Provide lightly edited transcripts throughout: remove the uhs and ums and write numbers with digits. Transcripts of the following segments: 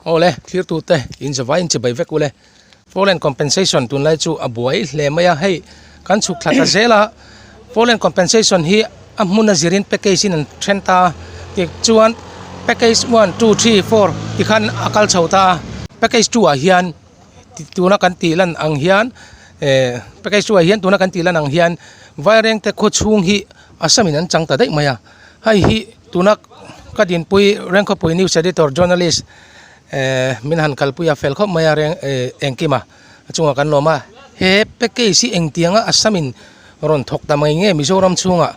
Awle thlirtute in zavai in chibai vek ule. Foreign compensation tunlai chu a buai hle mai a, hei kan chhuk thla ta zel a, foreign compensation hi a hmun a zirin package in an then ta a, tichuan package one two three four tikhan a kal chho ta a, package two ah hian tuna kan tih lan ang hian eh package two ah hian tuna kan tih lan ang hian Vairengte khaw chhung hi a samin an chang ta daih mai a, hei hi tuna ka dinpui Rengkhawpui news editor journalist eh min han kalpui a fel khawp mai a reng eh engkima a chungah kan lawm a he package hi engtianga Assam in rawn thawk ta mai nge Mizoram chhungah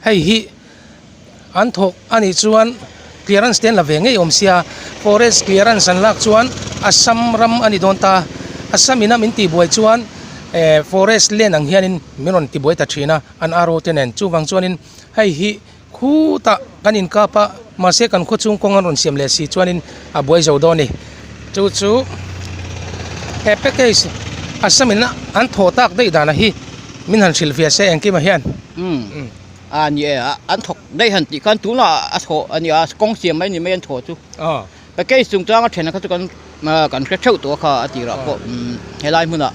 hei hi an thawk a nih chuan clearance te an la ve ngei awm sia forest clearance an lak chuan Assam ram a ni dawn ta Assam ina min tihbuai chuan eh forest land ang hianin min rawn tibuai ta thin a an R O te nen chuvang chuanin hei hi. Khutah kan inkap a, mahse kan khaw chung kawng an rawn siam leh si chuanin a buai zo dawn a ni. Chu chu he package Assam in an thawh tak daih danah hi min han hrilh ve se engkimah hian. Umm a ni e, an thawk daih han tih khan tunah a thawh a nia, kawng siam mai ni mai an thawh chu. Package chungchanga then kha chu kan kan hre theuh tawh a kha a tirah pawh helai hmunah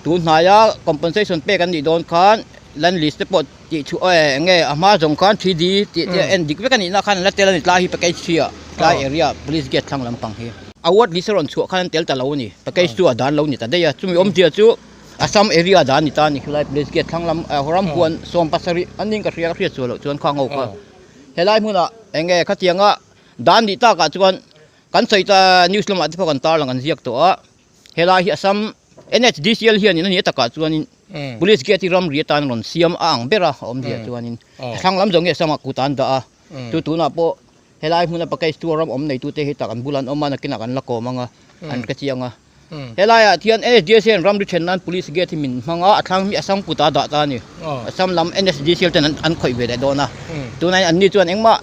tun hnaia compensation pek an nih dawn khan land list te pawh Tih chu aw eng nge a hma zawng khan 3D tih te en dik vek a nih na khan an la tel a ni tlai hi package three ah tlai area police gate thlang lampang hi. A word list a rawn chhuah khan an tel ta lo a ni package chu a dan lo ni ta daih a chumi awmzia chu Assam area a dan ni ta a ni khilai police gate thlang lam ram huan 70 an ning ka hria ka hriat chhuah loh chuan khang ho kha helai hmunah eng nge khatianga dan nih takah chuan kan sawi ta news lamah te pawh kan tarlang an ziak tawh a. Helai hi Assam NHDCL hianin a nih takah chuanin Police gate hi ramri atan rawn siam a ang ber a, a awmzia chuanin thlang lam zawng hi Assam ah kut an dah a, chu tunah pawh helai hmuna package tour ram awm neitute hi tak an bulah an awm a, nakinah kan la kawm ang a, an hre chiang a. Helaiah hian NHDCL hian ramri then nan Police gate hi min hmang a, a thlang hi Assam kut a dah ta a ni. Assam lam NHDCL ten an khawih ve leh dawn a, tunah hian anni chuan engmah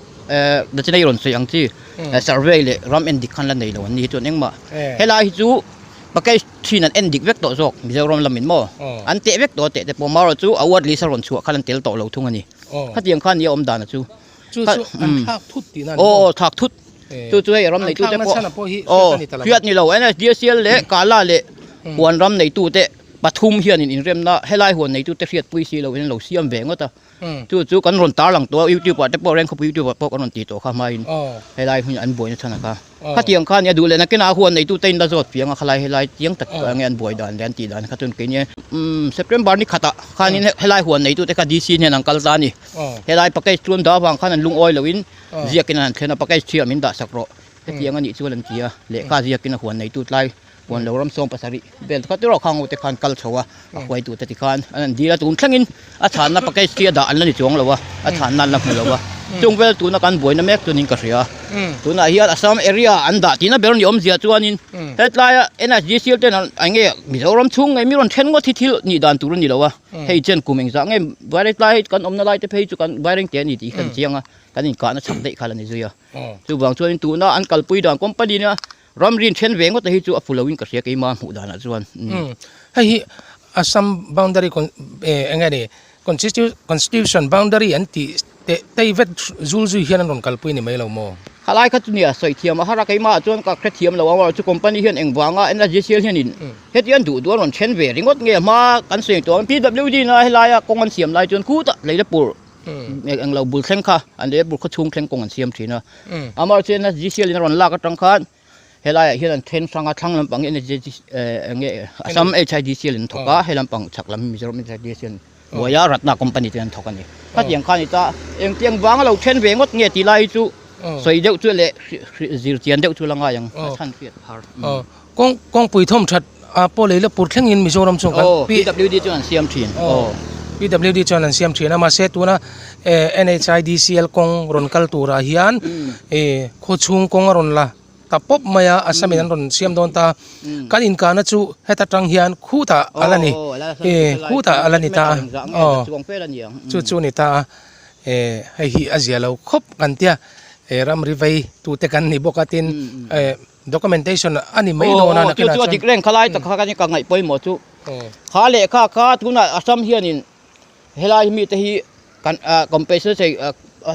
Dachinai rawn sawi ang chi survey leh ram en dik khan la nei lo an ni hi chuan engmah helai hi chu package thin an en dik vek tawh zawk Mizoram lamin maw an teh vek tawh a teh te pawh marawh chu a word list a rawn chhuah khan an tel tawh lo thung a ni khatiang khan nia awm dan a chu chu chu an thlak thut tihna aw aw thlak thut chu chu hei ram neitu te pawh aw hriat ni lo NSDCL leh Kala leh huan ram neitu te pathum hianin inremna helai huan neitu te hriatpui si lo in an lo siam ve ngawt a. Chu chu kan rawn tar lang tawh a youtube ah te pawh reng khawpui youtube ah pawh kan rawn tih tawh kha hmain helai hun an buaina chhan a kha khatiang kha nia duh leh nakinah a huan neitu te in la zawt fiang a khalai helai chiang tak enge an buai dan leh an tih dan kha chuan keini umm September ni khatah khanin helai huan neitu te kha DC hnen an kal ta a ni helai package chuan dah avang khan an lungawi loin ziakin an han thlen a package chhiah min dah sak rawh hetiang a nih chuan an ti a lehkha ziakin a huan neitu tlai Huan lo ram sawm pasarih vel kha tiraw khang ho te khan kal chho a, a huaitu te tikhan an han dil a, tun thlengin a chhanna package khi a dah an la ni chuang lo a, a chhanna an la hmu lo a, chung vel tuna kan buaina mek chuanin ka hria a, tunah hian Assam area an dah tihna ber ni awmzia chuanin hetlaia NSGCL ten an eng nge Mizoram chhung ngei mi rawn then ngawt hi thil nih dan tur a ni lo a, hei chen kum engzah nge Vairengtlai hei kan awmna lai te phei chu kan Vairengte a ni tih hi kan chiang a, kan inkahna chak daih kha la ni zui a, chuvang chuanin tuna an kalpui dan company nia Ramri in then ve ngawt a hi chu a fu loin ka hria keima hmuh danah chuan. Umm hei hi Assam boundary eh eng nge ni constitution boundary an tih teh tei vet zul zui hian an rawn kalpui ni mai lo maw? Khalai kha chu nia sawi thiam a har a keimah chuan ka hre thiam lo ang erawh chu company hian engvanga NSGCL hianin heti an duh duh an rawn then ve ringawt nge hma kan sawi tawh ang PWD na helaia kawng an siam lai chuan khutah Leilapur eng lo bul thleng kha an leh bul khaw chhung thleng kawng an siam thin a amaherawhchu chuan NSGCL in a rawn lak atang khan helaiah hian an then hrang a thlang lampang hi eng nge Assam HIDCL in an thawk a he lampang chhak lam hi Mizoram HIDCL hnuaia Ratna company te an thawk a ni khatiang khan i ta engtiang vanga lo then ve ngawt nge tih lai hi chu sawi deuh chu leh zir chian deuh chu la ngai ang a chhan hriat phar. Kawng kawngpui thawm that a pawh lei la pur thlengin Mizoram chuan kan Aw PWD chuan an siam thin aw PWD chuan an siam thin a mahse tuna NHIDCL kawng rawn kal turah hian ih khawchhung kawng a rawn la ta pawp mai a Assam in an rawn siam dawn ta kan inkahna chu heta tang hian khutah a la ni ih khutah a la ni ta a aw chu chu a ni ta a hei hi a zia lo khawp kan tia ramri vei tute kan ni bawk a tin eh. Documentation a ni mai dawn a nakinah chuan. Chu chu a dik reng khalai tak kha ka ngaih pawimawh chu. Kha lehkha kha tunah Assam hianin helai mite hi kan compensation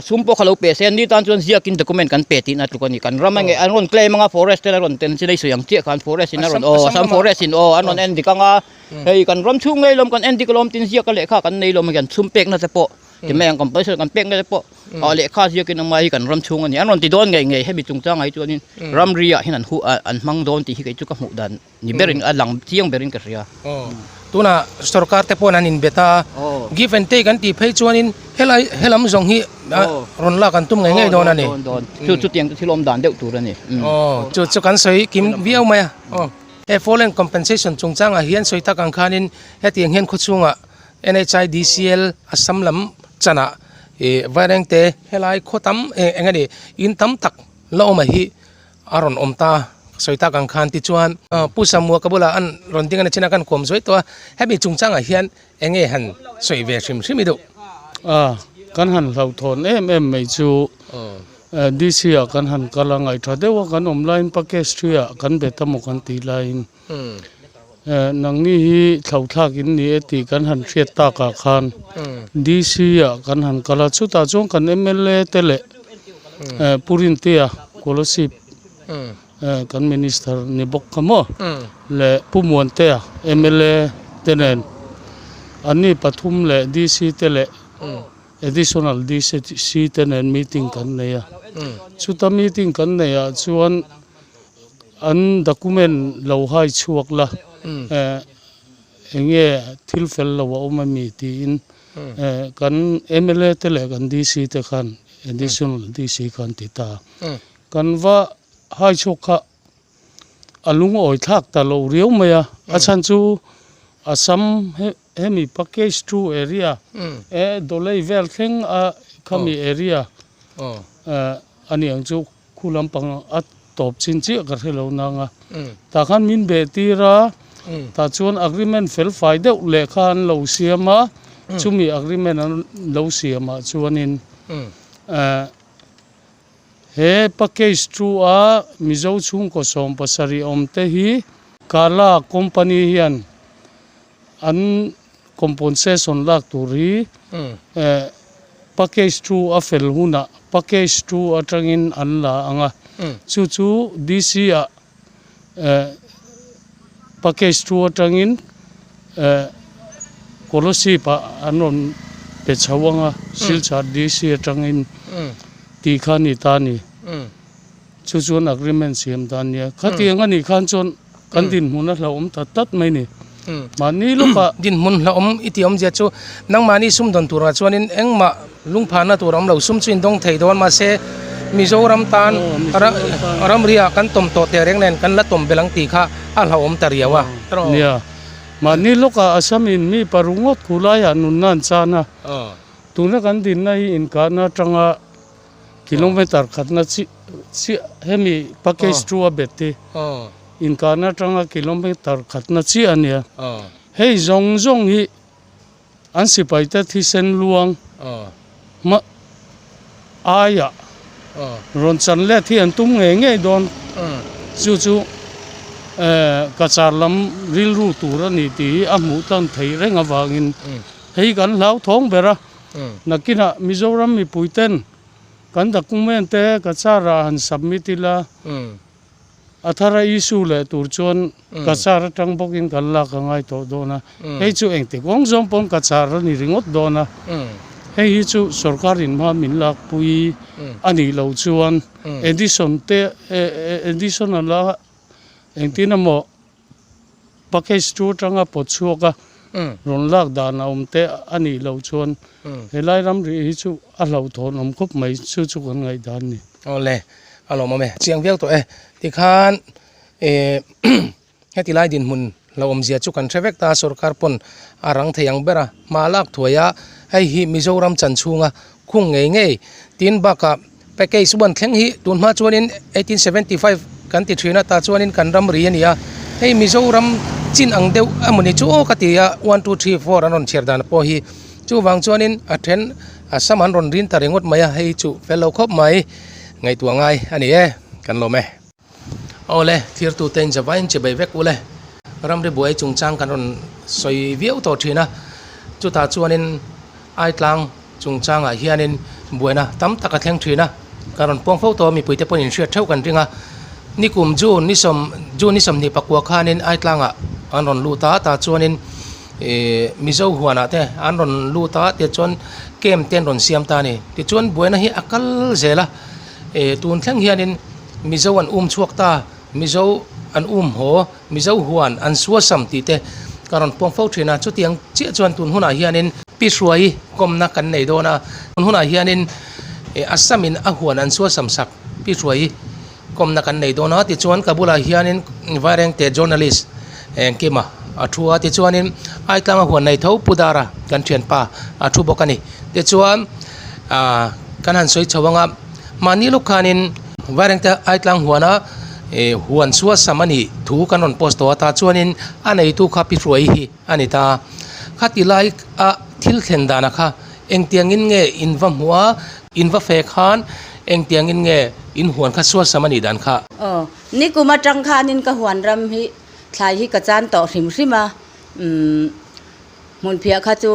Sum pawh kha lo pe se, ni tan chuan ziakin document kan pe tihna tluk a ni. Kan ram a nge an rawn claim anga forest ten a rawn ten chilei sawi ang chiah khan forest in a rawn aw Assam forest in aw an rawn en dik anga hei kan ram chhung ngei lawm kan en dik alawm tin ziak a lehkha kan nei lawm hian sum pekna te pawh ti mai ang compulsory kan pekna te pawh ah lehkha ziakin a mai hi kan ram chhung a ni. An rawn ti dawn ngei ngei hemi chungchangah hi chuanin ramri ah hian an huh an hmang dawn tih hi kei chu ka hmuh dan Ni berin a lang chiang berin ka hria. Aw, tunah sorkar te pawhin an inbet a, give and take an tih phei chuanin helai helam zawng hi rawn lak an tum ngei ngei dawn a ni. Aw, dawn dawn. Chu chutiang chu thil awm dan deuh tur a ni. Aw, chu chu kan sawi kim viau mai a. Aw, he fall and compensation chungchangah hian sawi tak ang khanin hetiang hian khawchhungah NHIDCL Assam lam chanah ih Vairengte helai khaw tam eng nge ni in tam tak la awm a hi A rawn awm ta sawi tak ang khan tichuan Pu Samua ka bulah an rawn ding a ni chin a kan kawm zuai tawh a, hemi chungchangah hian eng nge han sawi ve hrim hrim i duh? A, kan han hlauhthawn em em mai chu DC ah kan han kal a, ngaihṭha deuh a kan awm laiin package ṭhi ah kan bet a maw kan tih laiin nangni hi thlauhthlak in ni e tih kan han hriat takah khan DC ah kan han kal a, chutah chuan kan mla te leh Pu Rintea Kolasib kan minister ni bawk kha maw leh Pu Muantea mla te nen anni pathum leh DC te leh Additional DC te nen meeting kan nei a, chuta meeting kan neih ah chuan an document lo hai chhuak la eng nge thil fel lo a awm a mi tiin Kan mla te leh kan DC te khan additional DC khan ti ta. Kan va hai chhuak kha a lungawi thlak ta lo riau mai a, a chhan chu Assam hemi package two area e Dolei vel thleng a khami area a ni ang chu Khu lampang a tawp chin chiah ka hre lo nang a, tah khan min beh tir a, tah chuan agreement fel fai deuh leh kha an lo siam a, chumi agreement an lo siam ah chuanin eh he package thu a Mizo chhungkaw 70 awm te hi Kala company hian an compensation lak tur hi eh package two a fel hunah package two atangin an la ang a, chu chu DC ah eh package two atangin eh Kolasib ah an rawn pe chho ang a, Silchar DC atangin tih kha a ni ta a ni. Chu chuan agreement siam dan nia. Khatiang a nih khan chuan kan dinhmun a hlauhawm ta tlat mai ni. Mahni lawkah. Dinhmun hlauhawm i tih awmzia chu nangmahni sumdawn turah chuanin engmah lungphahna tur a awm lo. Sum chu indawng thei dawn mahse Mizoram tan ramriah kan tawm tawh teh reng nen kan la tawm belh ang tih kha a hlauhawm ta riau a. Nia. Mahni lawkah Assam in mi paruk ngawt khu laiah nunna an chan a. Tuna kan dinna hi inkahna atanga Kilometer khatna chi chiah hemi package two a bet hi inkahna atanga kilometer khatna chiah a nia. Hei zawng zawng hi an sipai te thisen luang hma aiah rawn chan let hi an tum ngei ngei dawn. Chu chu eh Cachar lam rilru tur a ni tih hi a hmuh tlang theih reng avangin hei kan hlauthawng ber a. Nakinah Mizoram mipuiten kan document te Cachar ah han submit ila, a thara issue leh tur chuan Cachar atang bawkin kan lak a ngai tawh dawn a. Hei chu engti kawng zawng pawn Cachar a ni ringawt dawn a. Hei hi chu sorkar in hma min lakpui a nih loh chuan addition te additional a engtin emaw Package chu atanga pawt chhuak a, rawn lak dan a awm te a nih loh chuan helai ramri hi chu a hlauhthawn awm khawp mai, chu chu kan ngaihdan a ni. Awle, a lawmawm e. Chiang viau tawh e. Tikhan eh heti lai dinhmun hlauhawmzia chu kan hre vek ta, sorkar pawn a rang thei ang ber a, hma lak thuai a, hei hi Mizoram chan chhunga khung ngei ngei tin bakah package one thleng hi tun hma chuanin 1875 kan ti thin a tah chuanin kan ram ri a ni a hei Mizoram chin ang deuh emawni chu aw ka ti a one two three four an rawn chhiar dan pawh hi chuvang chuanin a then Assam an rawn rin ta ringawt mai a hei chu fel lo khawp mai ngaihtuah ngai a ni e kan lawm e. Awle thirtute in zavaiin che bei vek ule ramri buai chungchang kan rawn sawi viau tawh thin a chutah chuanin Aitlang chungchangah hianin buaina tam tak a thleng thin a, kan rawn puang fo tawh a mipuite pawhin inhriat theuh kan ring a, nikum June ni sawm June ni sawmhnih pakua khanin Aitlangah an rawn lut a tah chuanin ihh Mizo huanah te an rawn lut a tichuan camp te an rawn siam ta a ni tichuan buaina hi a kal zel a ih tun thleng hianin Mizo an um chhuak ta. Mizo an um haw, Mizo huan an suasam tih te ka rawn puang fo thin a, chutiang chiah chuan tun hunah hianin Pi Hruai kawmna kan nei dawn a, tun hunah hianin Assam in a huan an suasam sak Pi Hruai kawmna kan nei dawn a, tichuan ka bulah hianin Vairengte journalist Engkima a thu a, tichuanin Aitlanga huan nei tho Pu Dara kan thianpa a thu bawk a ni, tichuan ah kan han sawi chho ang a, mahni lawk khanin. Vairengte Aitlang huana eh huan chhuah sam a nih thu kan rawn post tawh a tah chuanin a neitu kha pi hruai hi a ni ta. Khati lai a thil thlen dana kha engtiangin nge in va hmuh a, in va fe khan engtiangin nge in huan kha chhuah sam a nih dan kha. Aw, nikum atang khanin ka huan ram hi thlai hi ka chan tawh hrim hrim a, umm hmunphiah kha chu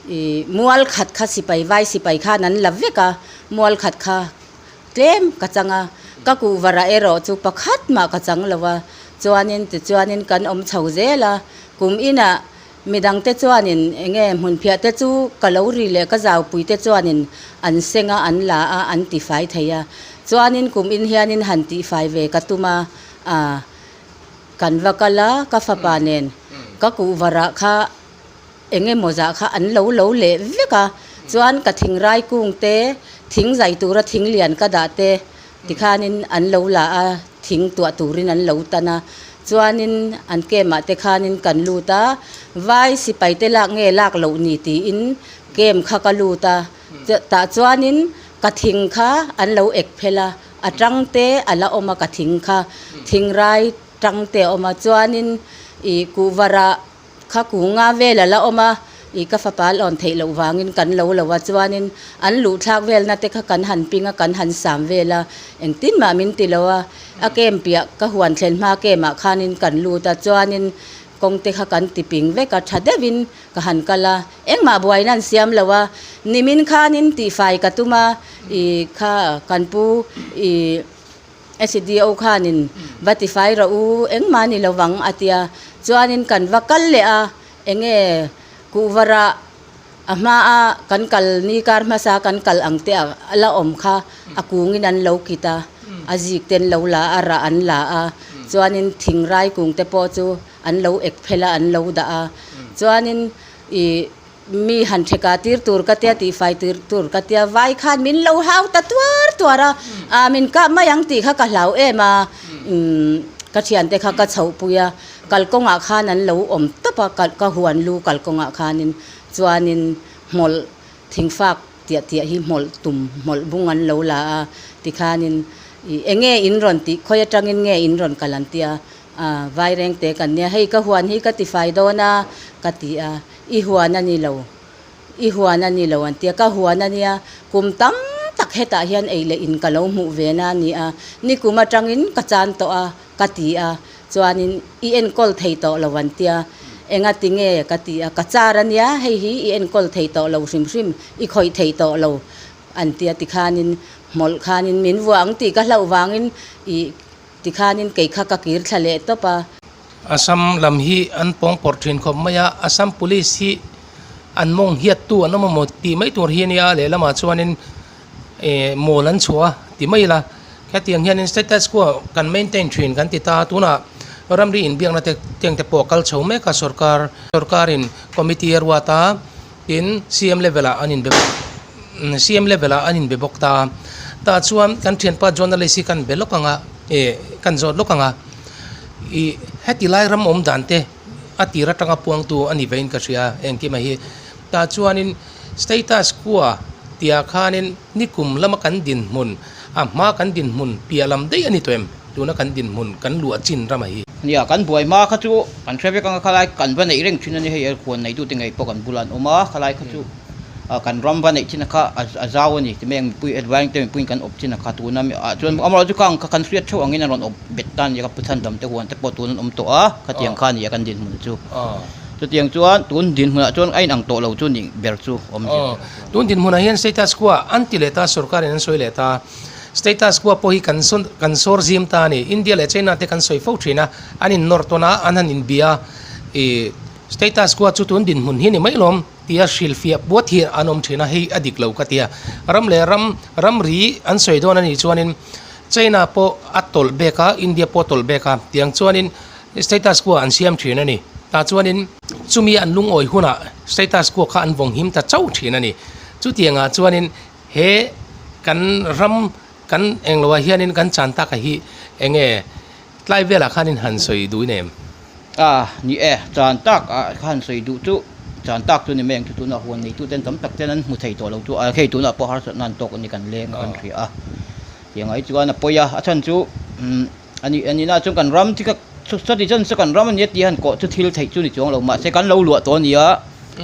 Ih mual khat kha sipai vai sipai khan an la vek a, mual khat kha tlem ka chang a, ka kuhvarah erawh chu pakhat mah ka chang lo a, chuanin tichuanin kan awm chho zel a, kum inah midangte chuanin eng nge hmunphiah te chu ka lo ri leh ka zaupui te chuanin an seng a, an la a, an tifai thei a, chuanin kum in hianin han tihfai ve ka tum a, ah kan va kal a, ka fapa nen ka kuhvarah kha. Eng emaw zah kha an lo lo leh vek a, chuan ka thingrai kung te, thing zai tura thing lian ka dah te tikhanin an lo la a, thing tuah turin an lo tan a, chuanin an camp ah te khanin kan lut a, vai sipai te lak nge lak loh ni tiin camp kha ka lut a, tah chuanin ka thing kha an lo ek phel a, a tang te a la awm a ka thing kha, thingrai tang te a awm a, chuanin ih kuhvarah. Kha kunga vel a la awm a, ih ka fapa lawn theih loh vangin kan lo lo a, chuanin an luh thlak velna te kha kan han ping a, kan han sam vel a, engtin mah min ti lo a, a kem piah ka huan thlen hma kemah khanin kan lut a, chuanin kawng te kha kan ti ping vek a, tha deuhin ka han kal a, engmah buaina an siam lo a, nimin khanin tihfai ka tum a, ih kha kan pu ih. SDO khanin va tifai rawh u, engmah ni lovang a tia. Chuanin kan va kal leh a, enge kuhvarah a hmaa kan kal ni kar hmasa kan kal ang te a la awm kha a kungin an lo kit a, a zik te an lo la a, rah an la a, chuanin thingrai kung te pawh chu an lo ek phel a, an lo dah a. Chuanin ih. Mi han theka tir tur ka tia, tihfai tir tur ka tia, vai khan min lo hau ta tuar tuar a, ah min kap mai ang tih kha ka hlau em a, umm ka thiante kha ka chhoh pui a, kalkawngah khan an lo awm tawp a, ka huan lu kalkawngah khanin chuanin hmawlh thingfak tiah tiah hi hmawlh tum hmawlh bung an lo la a, tikhanin ih eng nge in rawn tih khawi atangin nge in rawn kal an tia, ah vairengte kan nia hei ka huan hi ka tifai dawn a ka ti a. I huan a ni lo, i huan a ni lo an ti a, ka huan a nia, kum tam tak hetah hian ei leh in ka lo hmuh ve na a ni a, nikum atangin ka chan tawh a ka ti a, chuanin i enkawl thei tawh lo an ti a, enga ti nge ka ti a, ka char a nia, hei hi i enkawl thei tawh lo hrim hrim, i khawih thei tawh lo an ti a, tikhanin hmawlh khanin min vuah ang tih ka hlauh vangin i tikhanin kei kha ka kir thla leh tawp a. Assam lam hi an pawng pawrh thin khawp mai a, Assam Police hi an mawng hiat tu an awm amaw tih mai tur hi a nia, lehlamah chuanin eh mawl an chhuah a ti mai ila, hetiang hianin status quo kan maintain thin kan ti ta a, tunah ramri inbiakna te teng te pawh a kal chho mek a, sorkar sorkarin committee a ruat a, tin CM level ah an inbe CM level ah an inbe bawk ta a, tah chuan kan thianpa journalist hi kan be lawk ang a, eh kan zawt lawk ang a. Ih heti lai ram awm dan te a tir atanga puangtu a ni vein ka hria engkim a hi. Tah chuanin status quo tia khanin nikum lama kan dinhmun a hma kan dinhmun piah lam daih a ni tawh em? Tuna kan dinhmun kan luah chin ram a hi. Nia kan buai hma kha chu kan hre vek anga khalai kan va neih reng thin a ni hei huan neitute ngei pawh kan bulah an awm a khalai kha chu. Kan ram va neih thin a kha a zau a ni ti mai ang mipui advanced te mipuiin kan awp thin a kha tuna mi ah chuan amaherawh chu kang kha kan hriat theuh angin a rawn awp bet ta a ni a ka pu chhan dam te huan te pawh tun an awm tawh a khatiang kha a ni a kan dinhmun chu. Chutiang chuan tun dinhmunah chuan a inang tawh lo chu nih ber chu awm zia Aw, tun dinhmunah hian status quo an ti leh ta, sorkarin an sawi leh ta. Status quo pawh hi kan sawn kan sawr zim ta a ni. India leh China te kan sawi fo thin a, an innawr tawn a, an han inbia a. Ih, status quo chu tun dinhmun hi ni mai lawm tia hrilhfiah puat hi an awm thin a, hei a dik lo ka ti a. Ram leh ram, ramri an sawi dawn a nih chuanin China pawh a tawlh bek a, India pawh a tawlh bek a, tiang chuanin status quo an siam thin a ni. Tah chuanin chumi an lungawi hunah status quo kha an vawng him ta chauh thin a ni. Chutiangah chuanin he kan ram kan engloah hianin kan chan taka hi eng nge tlai velah khanin han sawi duh in em? A ni e, chan tak ah kha han sawi duh chu chan tak chu ni mai ang chu tunah huan neituten tam tak ten an hmu thei tawh lo chu a hei tunah pawh harsatna an tawk a ni kan leng a kan hria a. Tiang ai chuan a pawi a, a chhan chu umm a nih a nihna chuan kan ram chi ka chuti chuan chu kan ram a nia tih han kawh chu thil theih chu ni chuang lo mahse kan lo luah tawh a nia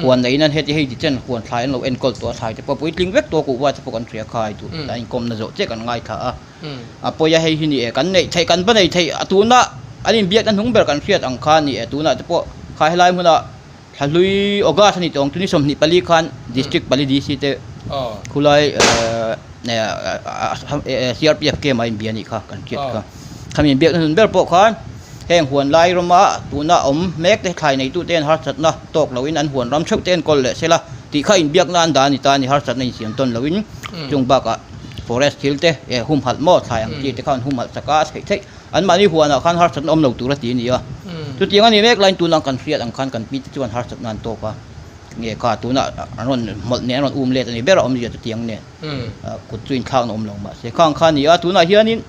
huan neiin an heti hei ti chen huan thlai an lo enkawl tawh a thlai te pawh puitling vek tawh a kuhva te pawh kan hria kha ai duh a inkawmna zawh chiah kan ngaithla a a pawi a hei hi ni e kan neih theih kan va nei theih a tuna an inbiakna hnung ber kan hriat ang kha a ni e tunah te pawh kha helai hmuna Thla hlui August a ni tawh ang chu ni 24 khan District pali DC te khulai CRPF camp ah inbia a nih kha kan hriat kha. Khami inbiakna hnun ber pawh khan heng huan lai rama tuna awm mek te thlai neitu te hian harsatna tawk loin an huan ram theuh te enkawl leh sela tih kha inbiakna an dah a ni ta a ni harsatna insiam tawn loin chung bakah forest thil te humhalh maw thlai ang chi te khan humhalh chak a a theih theih. Anmahni huanah khan harsatna awm lo tur a ti a ni a. Chutiang a ni mek laiin tunah kan hriat ang khan kan pite chuan harsatna an tawk a. Nge kha tunah an rawn hmawlh nen an rawn um let a ni ber a awmzia chutiang nen kut chu inthlakna awm lo mahse khang kha a ni a. Tunah hianin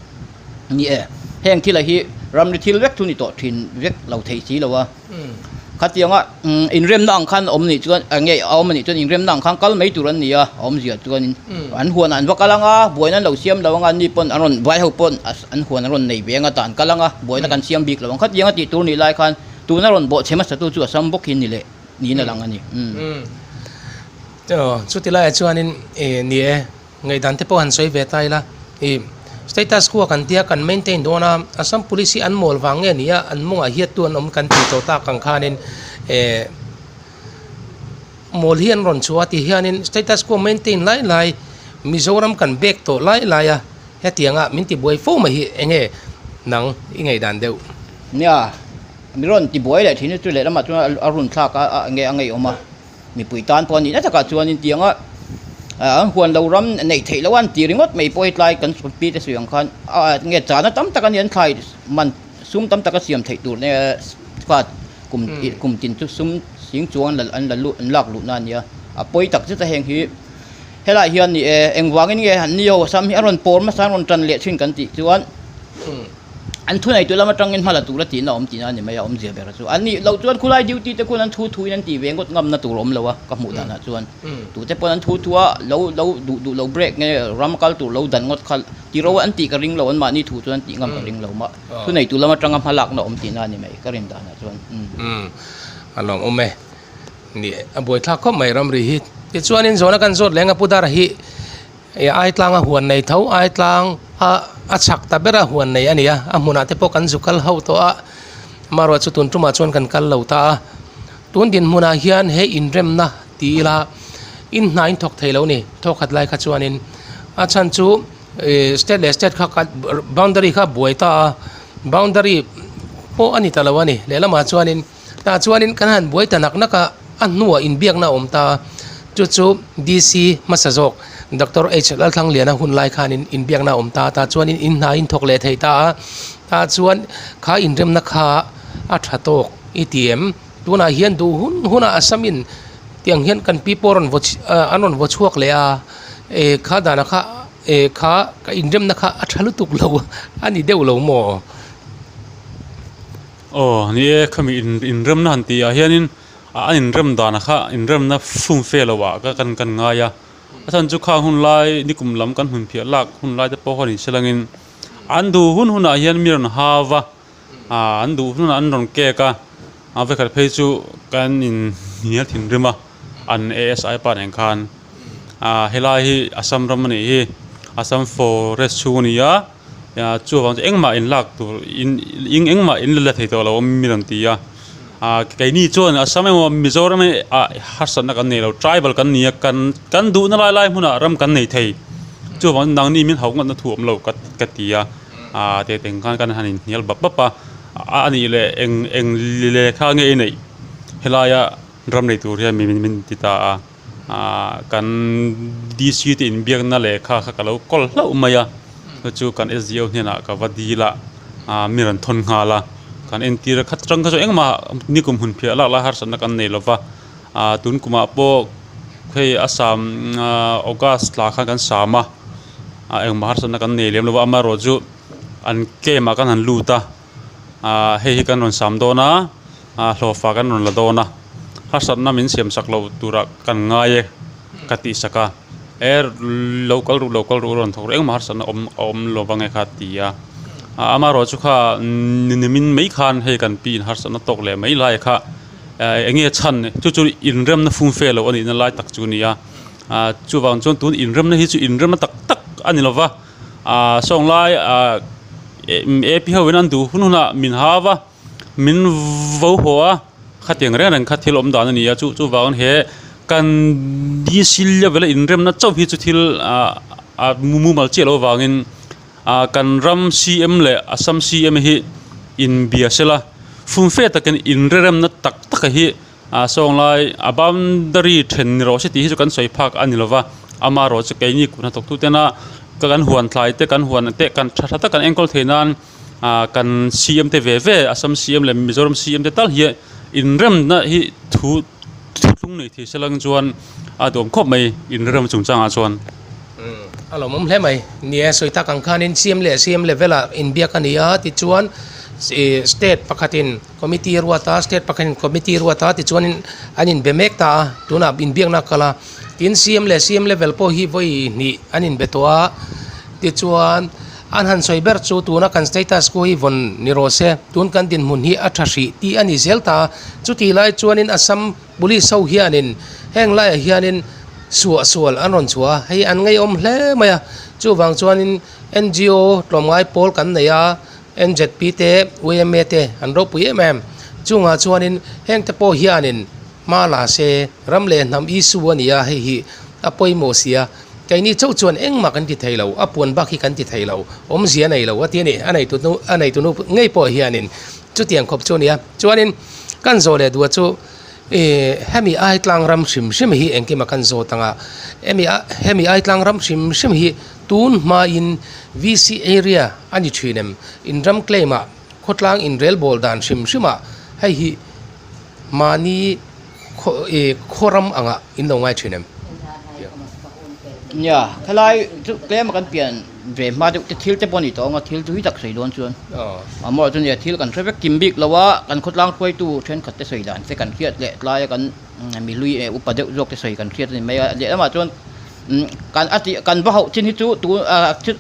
ni e heng thila hi ramri thil vek chu ni tawh thin vek lo thei si lo a. Khatianga inremna ang khan awm nih chuan eng nge a awm anih chuan inremna ang khan kal mai tur an ni a, a awmzia chuanin an huanah an va kal ang a, buaina an lo siam lo ang a, anni pawn an rawn vai ho pawn an huan an rawn nei ve ang a tah an kal ang a, buaina kan siam bik lo ang. Khatianga tih tur nih lai khan tuna rawn bawhchhe hmasa tu chu a sam bawk hi ni leh niin a lang a ni. Chuti laiah chuanin ni e. Ngaihdan te pawh han sawi ve ta ila, ih status quo kan tia kan maintain dawn a, Assam Police hi an mawl vang nge ni a, an mawngah hiattu an awm kan tih tawh tak ang khanin eh mawl hi an rawn chhuah a ti hianin status quo maintain lai lai Mizoram kan bek tawh lai lai a, hetianga min tibuai fo mai hi eng nge nang i ngaihdan deuh? Nia, mi rawn tibuai leh thin hi chu lehlamah chuan a run thlak a eng nge a ngeiawm a. Mipui tan pawh a nih na takah chuanin tianga an huan lo ram neih theih loh a an tih ringawt mai pawh hi tlai kan pi te sawi ang khan nge chana tam tak a ni an thlai man sum tam taka siam theih tur nge kha kum kum tin chu sum sing chuang an la an la luh an lak luhna a nia a pawi tak zet a heng hi helaiah hian ni e engvangin nge an ni ho sam hi a rawn pawr hmasa an rawn tan leh thin kan tih chuan. An thuneitu lam atangin hma la tur a tihna awm tihna a ni mai a, awmzia ber chu. An nih loh chuan khulai duty te khuan an thu thuin an tih ve ngawt ngamna tur a awm lo a, ka hmuh danah chuan. Tute pawn an thu thu a, lo lo duh duh lo break nge ram kal tur lo dan ngawt kha ti ro an tih ka ring lo, anmahni thu chuan an tih ngam ka ring lo mah. Thuneitu lam atanga hma lakna awm tihna a ni mai ka rin danah chuan. A lawmawm e. Ni a buaithlak khawp mai ramri hi. Tichuanin zawhna kan zawt leng a Pu Dara hi. Ih Aitlang a huan nei tho, Aitlang a a chhak ta ber a huan nei a ni a, a hmunah te pawh kan zu kal ho tawh a, amaherawh chu tun tumah chuan kan kal lo ta a, tun dinhmunah hian he inremna ti ila in hna in thawk thei lo ni, thawkhat lai kha chuanin a chhan chu ih state leh state kha boundary kha a buai ta a, boundary pawh a ni ta lo a ni, lehlamah chuanin. Tah chuanin kan han buai ta nak nak a, a hnuah inbiakna a awm ta a, chu chu DC hmasa zawk Doctor H Lalthlangliana hun lai khanin inbiakna a awm ta a, tah chuanin in hna in thawk leh thei ta a, tah chuan kha inremna kha a tha tawk i ti em? Tunah hian duh hun hunah Assam in tiang hian kan pi pawh rawn vaw an rawn vaw chhuak leh a, eh kha danah kha eh kha ka inremna kha a tha lutuk lo a ni deuh lo maw? Aw ni e khami in inremna han tih ah hianin a inrem danah kha inremna fum fe lo ah ka kan kan ngai a a chhan chu khang hun lai nikum lam kan hmun phiah lak hun lai te pawh khawn in selangin an duh hun hunah hian mi rawn hau va ah an duh hunah an rawn kek a a vekhat phei chu kan in hnial thinrim a an A_S_I pa nen khan ah helai hi Assam ram a nih hi Assam forest chhung a ni a. Chuvang chu engmah in lak tur in engmah in la thei tawh lo a mi rawn ti a. Ah keini chuan Assam emaw Mizoram ah harsatna kan nei lo tribal kan ni a kan kan duhna lai lai hmunah ram kan nei thei chuvangin nangni min hauh ngatna thu awm lo ka ka ti a ah teh teng khan kan han inhnial bap bap a a nih leh eng eng lehkha nge i neih helaia ram nei tur hian min min ti ta a ah kan D_C te inbiakna lehkha kha ka lo kawl hlauh mai a chu chu kan S_D_O hnenah ka va dil a ah mi rawn thawn nghal a kan entir a khat tang kha chu engmah nikum hun phiah lak lai harsatna kan nei lova ah tun kumah pawh hei a sam ah august thla khan kan sam a ah engmah harsatna kan nei lem lova amaherawhchu chu an camp ah kan han lut a ah hei hi kan rawn sam dawn a ah hlawhfa kan rawn la dawn a harsatna min siam sak loh turah kan ngai e ka tih sak a e lo kal ru lo kal ru rawn thawk ru engmah harsatna awm a awm lo vang e kha a ti a ah amaherawhchu kha nimin mai khan hei kan pi in harsatna tawk leh mai lai kha eng nge chhan chu chu inremna fum fe lo a nihna lai tak chu a ni a ah chuvang chuan tun inremna hi chu inremna tak tak a ni lova ah sawng lai ah A P ho in an duh hun hunah min hau a min vo haw a khatiang reng reng kha thil awm dan a ni a chu chuvangin he kan D C level a inremna chauh hi chu thil ah ah mumal chiah loh avangin ah kan ram C M leh Assam C M hi inbia sela fumfe takin inreremna tak tak hi ah sawng lai a boundary then ni rawh se tih hi chu kan sawi phak a ni lova amaherawh chu keini kut hnathawk tu tena kan huan thlai te kan huan te kan tha tha tak kan enkawl theih nan ah kan C M te ve ve Assam C M leh Mizoram C M te tal hi inremna hi thu thuthlung nei thei se lang chuan a duhawm khawp mai inrem chungchangah chuan. A lawmawm hle mai. Ni e, sawi tak ang khanin C M leh C M level ah inbiak a ni a tichuan ih state pakhatin committee a ruat a, state pakhatin committee a ruat a tichuanin an inbe mek ta a, tunah inbiakna a kal a. Tin C M leh C M level pawh hi vawi hnih an inbe tawh a, tichuan an han sawi ber chu tuna kan status quo hi vawn ni rawh se, tun kan dinhmun hi a tha hrih tih a ni zel ta a. Chutih lai chuanin Assam Police ho hianin heng laiah hianin suah sual an rawn chhuah a, hei an ngaihawm hle mai a, chuvang chuanin N_G_O tlawmngai pawl kan nei a, N_Z_P te Y_M_A te an ropui em em, chungah chuanin heng te pawh hianin hma la se ram leh hnam issue a ni a, hei hi a pawimawh si a, keini chauh chuan engmah kan ti thei lo, a puan bak hi kan ti thei lo, awmzia a nei lo a ti a ni, a neitunu a neitunu ngei pawh hianin chutiang khawp chu a ni a, chuanin kan zawh leh duh chu. Ih hemi Aitlang ram hrim hrim hi engkim a kan zawt ang a, hemi a hemi Aitlang ram hrim hrim hi tun hmain V_C area a ni thin em? In ram claim ah khawtlang inrelbawl dan hrim hrim ah hei hi mahni khaw ih khaw ram angah in lo ngai thin em? Nia, khelai chu tlem a kan pian ve hma deuh te thil te pawh a ni tawh ang a, thil chu hi tak sawi dawn chuan amaherawhchu chu nia thil kan hre vek kim bik lo a, kan khawtlang hruaitu thenkhat te sawi dan te kan hriat leh tlaia kan mihlui eh upa deuh zawk te sawi kan hriat a ni mai a, lehlamah chuan kan a tih kan va hauh chin hi chu tun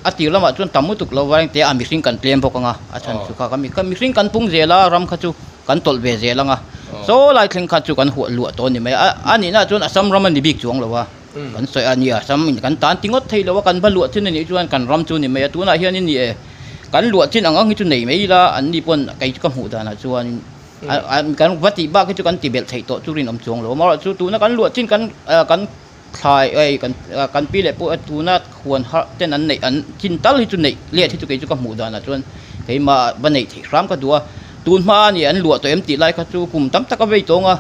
a tir lamah chuan tam lutuk lo va engte a mihring kan tlem bawk ang a, a chhan chu kha mihring kan pung zel a ram kha chu kan tawlh ve zel ang a, saw lai thleng kha chu kan huah luah tawh a ni mai a, a nihna chuan Assam ram a ni bik chuang lo a. Kan sawi a nia, Assam in kan tan ti ngawt thei lo a, kan va luah chin a nih chuan kan ram chu a ni mai a, tunah hianin ni e, kan luah chin ang ang hi chu nei mai ila, an ni pawn kei chu ka hmuh danah chuan kan va tih bak hi chu kan ti belh theih tawh chu rinawm chuang lo, amaherawhchu chu tuna kan luah chin kan kan thlai ei kan kan pi leh pawh tuna huan harh ten an neih an chin tal hi chu neih let hi chu kei chu ka hmuh danah chuan keimah va neih theih hram ka duh a, tun hma a ni an luah tawh em tih lai kha chu kum tam tak a vei tawng a.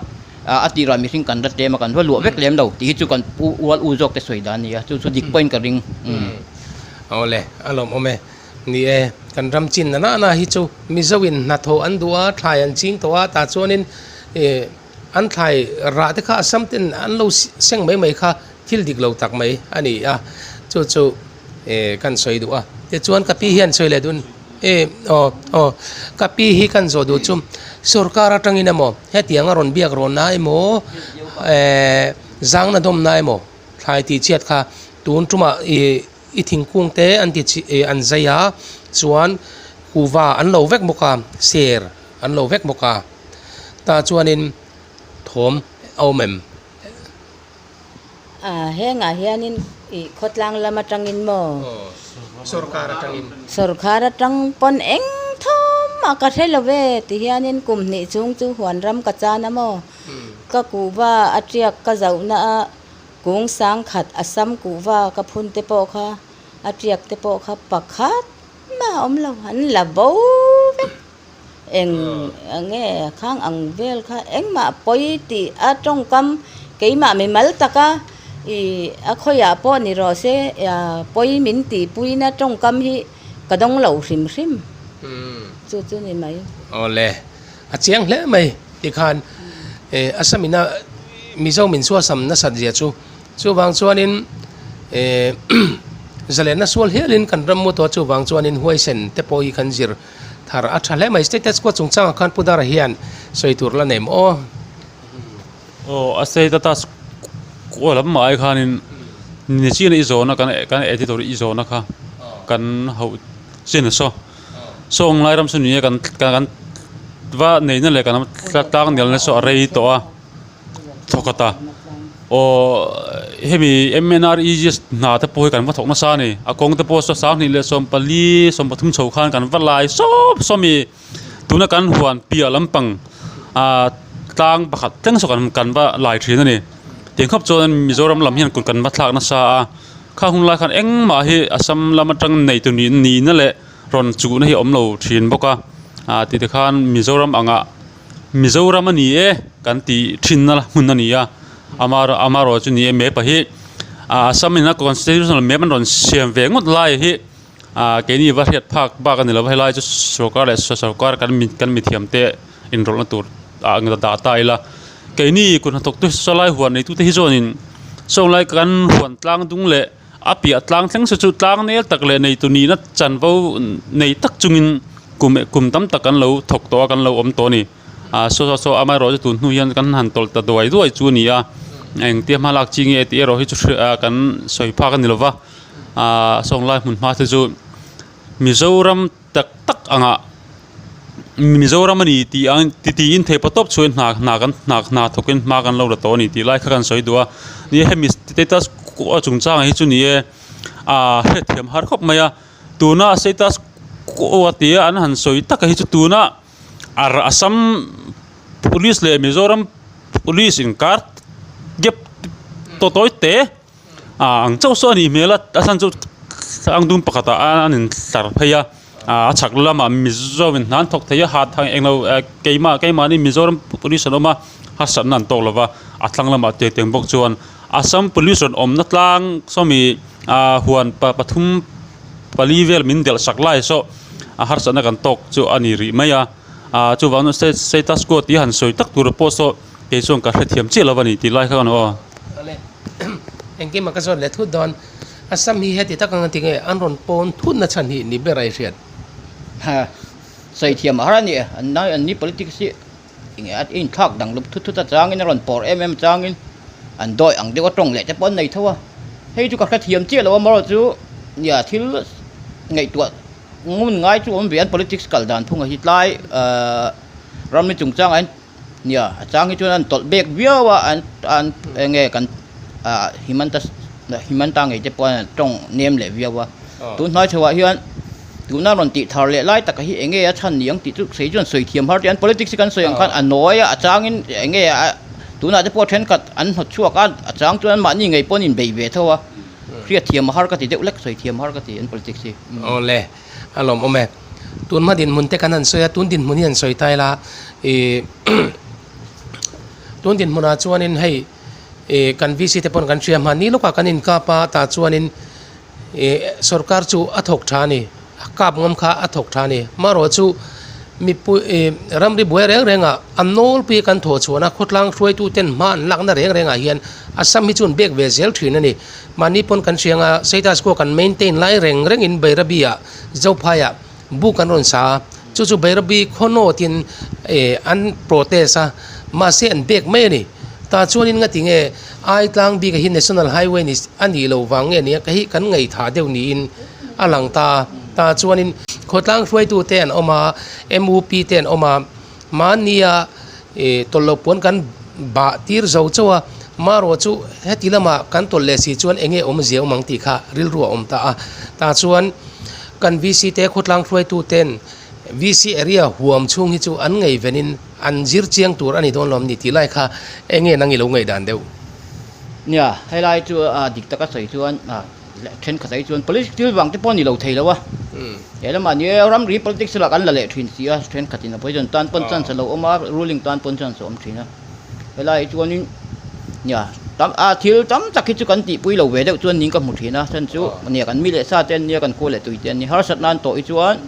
A tirah mihring kan la tlem a, kan va luah vek lem lo tih hi chu kan pu ual u zawk te sawi dan a ni a, chu chu dik pawhin ka ring. Awle, a lawmawm e. Ni e, kan ram chin na na hi chu Mizo in hnathawh an duh a, thlai an ching tawh a, tah chuanin an thlai rah te kha Assam ten an lo seng mai mai kha thil dik lo tak mai a ni a, chu chu kan sawi duh a. Tichuan ka pi hian sawi leh dun. E aw aw ka pi hi kan zawh duh chu sorkar atangin emaw hetiang a rawn biak rawn na emaw eh zangna dawmna emaw thlai tih chhiat kha tun tumah ih i thingkung te an ti chhi ih an zai a chuan kuhva an lo vek bawk a ser an lo vek bawk a tah chuanin thawm a awm em. A hengah hianin ih khawtlang lam atangin maw? Aw, sorkar atangin. Sorkar atang pawn eng thawm a Engmah ka hre lo ve ti hianin kum hnih chhung chu huan ram ka chan a maw? Ka kuhva a tiak ka zohna a kung sang khat Assam kuhva ka phun te pawh kha a tiak te pawh kha pakhat mah a awm lo an la bo vek. Eng nge khang ang vel kha engmah pawi tih a tawngkam keimah mimal taka ih a khawiah pawh ni rawh se pawi min tihpuina tawngkam hi ka dawng lo hrim hrim chu chu ni mai. Awle a chiang hle mai tikhan eh Assam ina Mizo min suasam nasat zia chu chuvang chuanin eh zalenna sual hialin kan ram mu tawh chuvang chuanin huaisen te pawh hi kan zir Thar a tha hle mai. Status quo chungchangah khan Pu Dara hian sawi tur la nei maw aw? Aw a status quo lam mah ai khanin ni chin i zawhna kan kan editor i zawhna kha kan hauh chin a saw. Saw ang lai ram chu ni e kan kan va neihna leh kan tlang nelna saw a rei tawh a. Thawkhat a, aw hemi MNREGS hna te pawh hi kan va thawk nasa a ni, a kawng te pawh saw 24 leh 14, 13 chho khan kan va lai sawp sawm i tuna kan huan piah lampang ah tlang pakhat thleng saw kan kan va lai thin a ni, tiang khawp chuan Mizoram lam hian kut kan va thlak nasa a, khang hun lai khan engmah hi Assam lam atang nei tur nih nihna leh rawn chuhna hi a awm lo thin bawk a, ah ti tikhan Mizoram angah. Mizoram a ni e kan tih thinna hmun a ni a amarawh amarawh chu ni e map ah hi ah Assam in a constitutional map an rawn siam ve ngawt lai hi ah keini va hriat phak bak a ni lo va helai chu sorkar leh sorkar kan mi kan mithiam te inrawlhna tur ah dah ta ila keini kut hnathawk te sawlai huan nei tute hi chuanin sawnglai kan huan tlang dung leh A piah tlang thleng se chu tlang nel tak leh neitu nihna chanvo nei tak chungin kum kum tam tak kan lo thawk tawh a kan lo awm tawh a ni. Ah saw saw saw amaherawh chu tun hnu hian kan han tawlh ta duai duai chu a ni a, engtia hma lak chi nge tih erawh hi chu hri ah kan sawi phak a ni lova, ah sawnglai hmun hma te chu Mizoram tak tak angah Mizoram a ni tih ang ti tiin theih pawh tawp chhuain hna hna kan hna hna thawkin hma kan lo la tawh a ni tih lai kha kan sawi duh a ni hemi status quo chungchangah hi chu ni e ah hriatthiam har khawp mai a tuna status quo tia an han sawi taka hi chu tuna Assam police leh Mizoram police inkar gap tawtawi te. Ah ang chauh saw a nih hmel a a chhan chu ang dum pakhatah a an intlar phei a ah a chhak lamah Mizo in hna an thawk thei a hat ang englo eh keimah keimahni Mizoram police an awm a harsatna an tawk lo va a thlang lamah tiang tiang bawk chuan Assam police rawn awmna tlang sawmi ah huan pa pathum pali vel min delh sak lai saw a harsatna kan tawk chu a ni rih mai a ah chuvang chuan status quo tih han sawi tak tur pawh saw kei chuan ka hrethiam chiah lo a ni tih lai kha ka aw. Awle engkim a ka zawt leh thut dawn Assam hi heti tak ang a ti nge an rawn pawn thut na chhan hi ni ber a i hriat. Ha sawi thiam a har a ni an nai an ni politics hi enge a inthlak dang lup thut thut a changin a rawn pawr em em changin an dawi ang deuh a tawng leh te pawh an nei tho a hei chu ka hrethiam chiah lo amaherawh chu nia thil ngaihtuah ngun ngai chu awm ve an politics kal dan phung a hi tlai ahh ramri chungchangah hian Nia, a chang hi chuan an tawlh bek viau a, an an eng nge kan ah Himanta Himanta ngei te pawh an tawng nem leh viau a. Tun hnai chhoah hian tuna rawn tih thar leh lai taka hi eng nge a chhan ni ang tih chu sawi chuan sawi thiam har te an politics hi kan sawi ang khan a nawi a, a changin eng nge a tunah te pawh thenkhat an hnawt chhuak a, a chang chuan mahni ngei pawh an inbei ve tho a, hriat thiam a har ka ti deuh lek sawi thiam har ka ti an politics hi. Awle. A lawmawm e. Tun hma dinhmun te kan han sawi a, tun dinhmun hi han sawi ta ila ih tun dinhmunah chuanin hei ih kan VC te pawn kan hria hmanni lawkah kan inkap a tah chuanin ih sorkar chu a thawk tha a ni a kap ngam kha a thawk tha a ni marawh chu mipui ih ramri buai reng rengah a nawlpui kan thawh chhuahna khawtlang hruaitu ten hma an lakna reng rengah hian Assam hi chu an bek ve zel thin a ni. Mahni pawn kan hria anga status quo kan maintain lai reng rengin Bairabi ah Zophai ah buk an rawn sa a, chu chu Bairabi khaw nawtin eh an protest a, mahse an bek mai a ni. Tah chuanin ngati nge ai tlang bik hi National Highway ni a nih loh vang nge nia ka hi kan ngaihthah deuh niin a lang ta a, tah chuanin khawtlang hruaitu te an awm a, MUP te an awm a, Mahnia ih tawlh loh puan kan bah tir zo chauh a, marawh chu heti lamah kan tawlh leh si chuan eng nge awmzia awm ang tih kha rilru a awm ta a. Tah chuan kan VC te khawtlang hruaitu ten VC area huam chhung hi chu an ngeivenin an zir chiang tur a ni dawn lawm ni tih lai kha eng nge nang i lo ngaihdan deuh? Nia, helai chu a dik taka sawi chuan thenkhat ah hi chuan politics thil vang te pawh a ni lo thei lo a, he lamah ni e ramri politics lah kan la leh thin si a, thenkhatin opposition tan pawn chance a lo awm a, ruling tan pawn chance a awm thin a. Helai hi chuanin nia tam a thil tam tak hi chu kan tihpui lo ve deuh chuan ning ka hmu thin a chhan chu nia kan mi leh sa te an nia kan khua leh tui te an nia harsat nan tawh hi chuan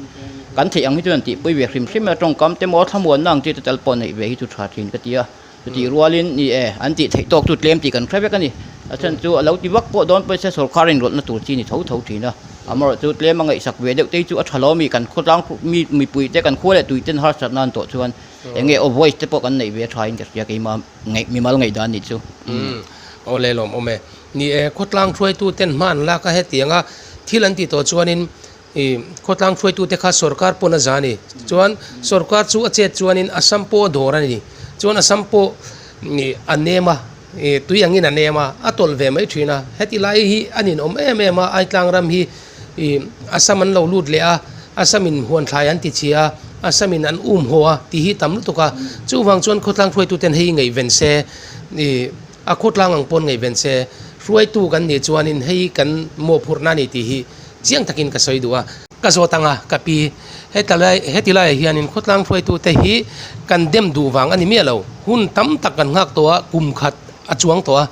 kan theih ang hi chuan an tihpui ve hrim hrim a tawngkam te maw thlamuanna ang chi te tal pawh neih ve hi chu tha thin ka ti a chutih rualin ni e an tih theih tawk chu tlem tih kan hre vek a ni a chhan chu a lo ti vak pawh dawn pawisa sawrkar inrawlhna tur chi ni tho tho thin a amaherawh chu tlem a ngaihsak ve deuh te hi chu a tha lo a mi kan khawtlang mi mipui te kan khua leh tui ten harsat nan tawh chuan. Eng nge aw voice te pawh kan neih ve a tha in ka hria keimah ngaih mimal ngaihdan nih chu. Umm aw le lawm awm e. Ni e khawtlang hruaitu ten hma an lak a hetiang a thil an tih tawh chuanin ih khawtlang hruaitu te kha sorkar pawn a za a ni. Chuan sorkar chu a chet chuanin Assam pawh a dawr a ni. Chuan Assam pawh ih a nem a ih tui angin a nem a a tawlh ve mai thin a. Heti lai hi a ninawm em em a Aitlang ram hi Ih Assam an lo lut leh a, Assam in huan thlai an ti chhia a, Assam in an um haw a tih hi tam lutuk a. Chuvang chuan khawtlang hruaituten hei ngaihven se, ih a khawtlang ang pawn ngaihven se, hruaitu kan nih chuanin hei kan mawhphurhna a ni tih hi chiang takin ka sawi duh a. Ka zawt ang a, ka pi, heta lai heti laiah hianin khawtlang hruaitute hi kan dem duh vang a ni miah lo. Hun tam tak kan nghak tawh a, kum khat a chuang tawh a,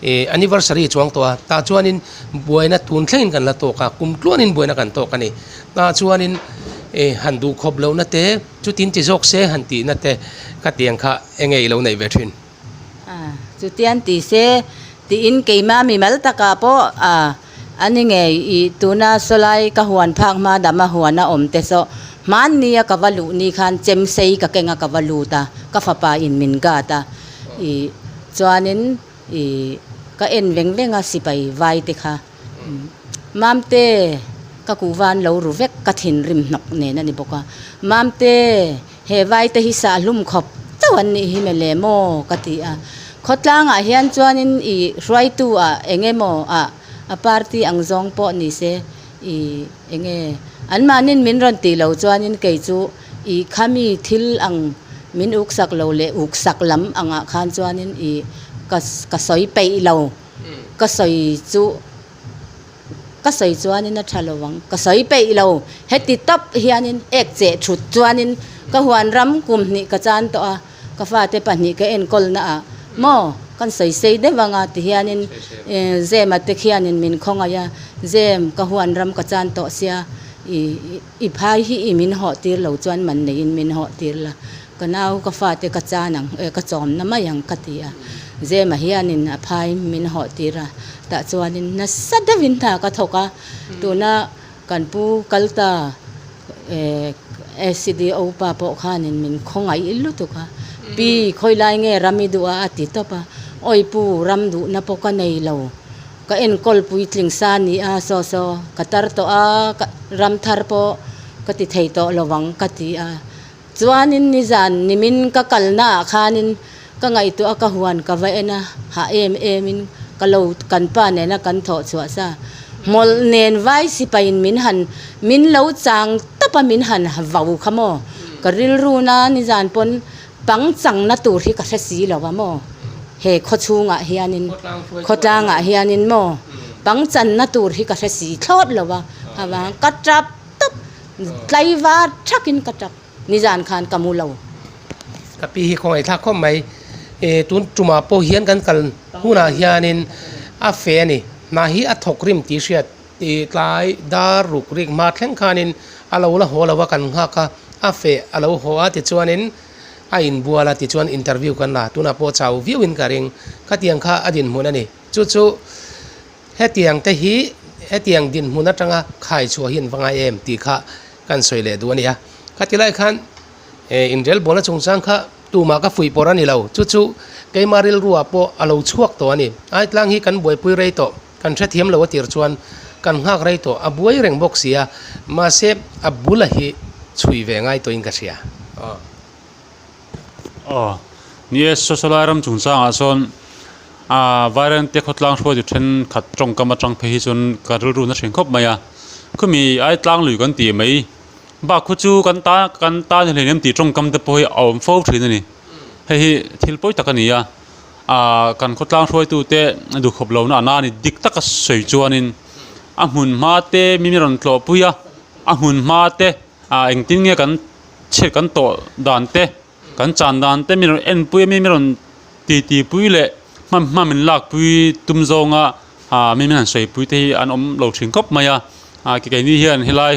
ih anniversary a chuang tawh a, tah chuanin buaina tun thlengin kan la tawk a, kum tluanin buaina kan tawk a ni. Tah chuanin ih han duh khawp lohna te, chutin ti zawk se han tihna te ka tiang kha eng nge i lo neih ve thin? A, chutian ti se tiin keimah mimal takah pawh a a ni ngei ih tuna sawlai ka huan phak hma dama huan a awm te saw hmanni a ka va luh ni khan chemsei ka keng a ka va lut a, ka fapa in min guard a ih chuanin Ih, ka en veng veng a sipai vai te kha. Mamte, ka kuhva an lo ru vek, ka thinrim hnawk nen a ni bawk a. Mamte, he vai te hi sahhlum khawp chauh an nih hi mele maw? ka ti a. Khawtlangah hian chuanin ih hruaitu ah eng emaw ah a party ang zawng pawh ni se ih eng nge anmahnin min rawn tih lo chuanin kei chu Ih khami thil ang min uksak lo leh uksak lam angah khan chuanin ih ka ka sawi peih lo, ka sawi chu ka sawi chuanin a tha lo ang, ka sawi peih lo heti tawp hianin ek cheh thut chuanin ka huan ram kum hnih ka chan tawh a, ka fate pahnih ka enkawl na ah maw kan sawi sei deuh anga ti hianin Zema te khianin min khawngaih a, Zem ka huan ram ka chan tawh sia ih. I phai hi i min hawh tir lo chuan man neiin min hawh tir la, ka nau ka fate ka chan ang e ka chawmna mai ang ka ti a. Zema hianin a phai min hawh tir a, tah chuanin nasa deuhin hna ka thawk a, tuna kan pu kal ta SCDO pa pawh khanin min khawngaih lutuk a, Pi khawilai nge ram i duh a a ti tawp a, awi pu ram duhna pawh ka nei lo. Ka enkawl puitling sa ni a, saw saw ka tar tawh a, ka ram thar pawh ka ti thei tawh lo ang ka ti a. Chuanin nizan nimin ka kalna ah khanin ka ngaihtuah a ka huan ka va en a, hah em em in ka lo kan pa nena kan thawh chhuah sa. Hmawlh nen vai sipaiin min han min lo chang tawp a min han vau kha maw? Ka rilru na nizan pawn Pangchangna tur hi ka hre si lo a maw? He khawchhungah hianin, khawtlangah hianin maw? Pangchanna tur hi ka hre si thlawt lo a, avang ka tap tawp, tlaivar thakin ka tap, nizan khan ka mu lo. Ka pi hi khawngaih thlak khawp mai, e tun tumah pawh hian kan kal hunah hianin a fe a ni, hna hi a thawk rim tih hriat. I tlai dar ruk rik hma thleng khanin a lo la haw lo a kan nghak a, a feh a lo haw a tichuanin a inbual a tichuan interview kan la tunah pawh chau viauin ka ring khatiang kha a dinhmun a ni. Chu chu hetiang te hi hetiang dinhmun atanga khai chhuah hi an va ngai em tih kha kan sawi leh duh a ni a. Khati lai khan inrelbawlna chungchang kha tumah ka fuih pawr a ni lo chu chu keima rilruah pawh a lo chhuak tawh a ni. Aitlang hi kan buaipui rei tawh. Kan hrethiam lo a tir chuan kan nghak rei tawh, a buai reng bawk si a, mahse a bula hi chhui ve ngai tawhin ka hria. Aw. Aw, ni e, Sawsawlai ram chungchangah sawn a Vairengte khawtlang hruaitu thenkhat tawngkam atang phei hi chuan ka rilru na hring khawp mai a, khumi Aitlang lui kan tih mai. Bak khu chu kan ta kan ta ni hleinem tih tawngkam te pawh hi a awm fo thin a ni. Hei hi thil pawi tak a ni a, ah kan khawtlang hruaitu te duhkhawp lohna a na a ni dik taka sawi chuanin a hmun hma te mi rawn tlawh pui a, a hmun hma te ah engtin nge kan chhiat kan tawh dan te. Kan chan dan te min rawn enpui a mi rawn titi pui leh hman hma min lak pui tum zawnga ah mi min han sawi pui te hi an awm lo thin khawp mai a ah keini hian helai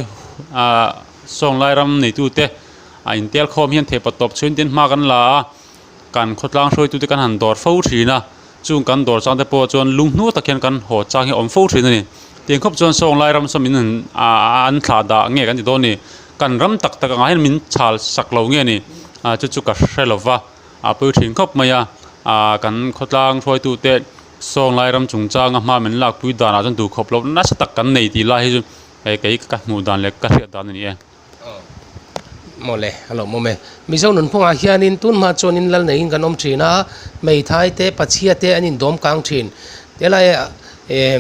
ah sawng lai ram neitu te a intel khawm hian theihpawt tawp chhuin tin hma kan la a kan khawtlang hruaitu te kan han dawr fo thin a chung kan dawr chang te pawh chuan lung hnu tak hian kan haw chang hi a awm fo thin a ni tiang khawp chuan sawng lai ram saw min han ah an thlah dah nge kan ti dawn a ni. Kan ram tak tak angah hian min chhal sak lo nge ni ah chu chu ka hre lo va a pawi thin khawp mai a ah kan khawtlang hruaitu te sawng lai ram chungchanga hma min lak pui danah chuan duh khawp loh nasa tak kan nei tih lai hi chu hei kei ka hmuh dan leh ka hriat dan a ni e. Mawle a lo mawm e. Mizo nunphungah hianin tun hma chuanin lal neiin kan awm thin a, hmeithai te pachhia te an indawm kang thin. Helai eh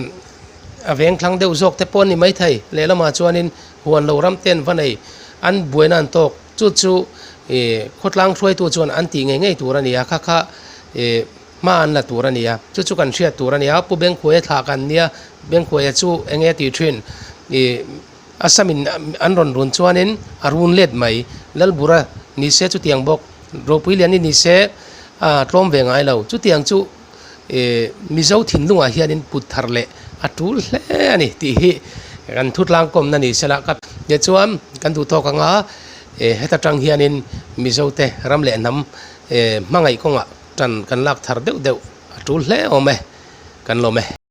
a veng thlang deuh zawk te pawh a ni maithei. Lehlamah chuanin Huan lo ram ten va nei an buaina an tawk chu chu ih khawtlang hruaitu chuan an tih ngei ngei tur a ni a kha kha ih hma an la tur a ni a chu chu kan hriat tur a ni a pu Bengkhuaia thlah kan nia Bengkhuaia chu eng nge tih thin ih a samin an rawn run chuanin a run let mai Lalbura ni se chutiang bawk Ropuiliani ni se a tlawm ve ngai lo chutiang chu. Ih Mizo thinlungah hianin put thar leh a tul hle a ni tih hi kan thutlang kawmna ni sela ka tichuan kan duh tawk anga ih heta tang hianin Mizo te ram leh hnam ih hmangaih kawngah tan kan lak thar deuh deuh a tul hle awm e kan lawm e.